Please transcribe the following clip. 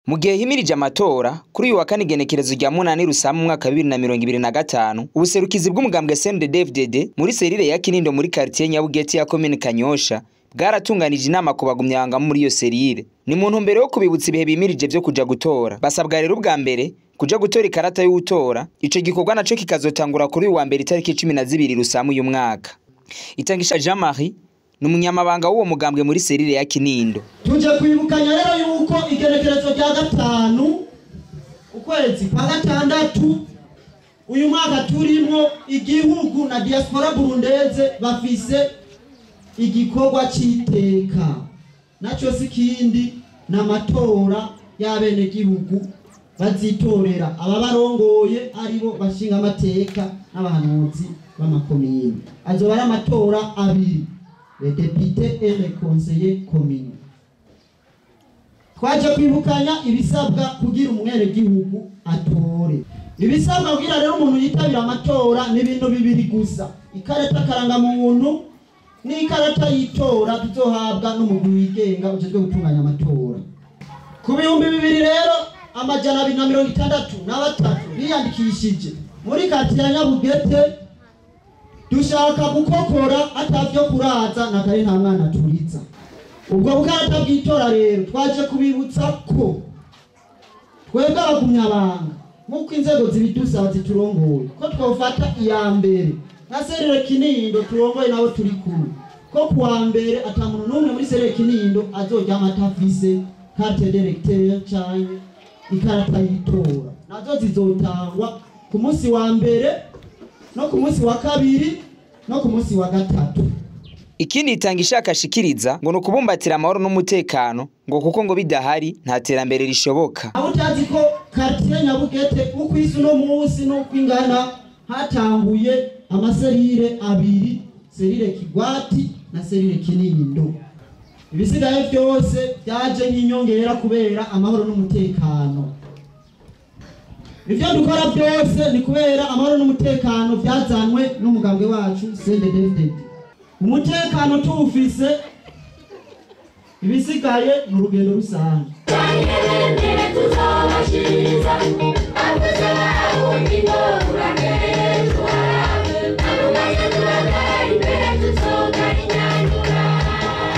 Mu gihe himirije amatora kuri uyu wa kane igenekerezo rya 8 Rusama umwaka 2025, ubuserukizi bw'umugambwe CNDD-FDD muri serire ya Kinindo muri quartier Nyabugete ya commune Kanyosha bwaratunganije inama ku bagumyabanga muri iyo serire. Ni mu ntumbero yo kubibutsa ibihe bimirije vyo kuja gutora. Basabwa rero ubwa mbere kuja gutora ikarata y'uwutora. Ico gikorwa naco kikazotangura kuri uyu wa mbere itariki 12 Rusama uyu mwaka. Itangisha Jean-Marie ni umunyamabanga w'uwo mugambwe muri serire ya Kinindo. Tuje kwibukanya rero yuko igenekerezo rya 5 ukwezi kwa 6 uyu mwaka turimo, igihugu na diaspora burundeze bafise igikorwa c'iteka, naco si kindi n'amatora y'abenegihugu bazitorera ababarongoye aribo bashinga amateka n'abahanuzi b'amakomine. Azoba ari amatora abiri, les députés et les conseillers communaux. Twaje kwibukanya ibisabwa kugira umwenegihugu atore. Ibisabwa kugira rero umuntu yitabira amatora ni ibintu bibiri gusa: ikarata karangamuntu n'ikarata y'itora tuzohabwa n'umugwi wigenga ujejwe gutunganya amatora. Ku 2263 biyandikishije muri quartier ya Nyabugete, dushaka gukokora atavyo kuraza na kare nta mwana turiza. Ubwo bukarata bw'itora rero twaje kubibutsa ko twebwe abagumyabanga nk'uko inzego zibidusaba ziturongoye ko twofata iya mbere nka serire Kinindo turongoye nabo turi kumwe, ko kuwa mbere ata muntu n'umwe muri serire Kinindo azoryama atafise carte d'électeur canke ikarata y'itora. Nazo zizotangwa ku munsi wa mbere no ku munsi wa kabiri no ku munsi wa gatatu. Ikindi Itangishaka ashikiriza ngo nukubumbatira amahoro n'umutekano, ngo kuko ngo bidahari nta terambere rishoboka. Aho utazi ko quartier Nyabugete uko isi no munsi no kwingana hatanguye amaserire abiri, serire Kigwati na serire Kinindo. Ibisigaye byose byaje nk'inyongera kubera amahoro n'umutekano. Ivyo dukora byose ni kubera amahoro n'umutekano byazanwe n'umugambwe wacu CNDD-FDD. Umutekano tuwufise, ibisigaye ni urugendo rusange.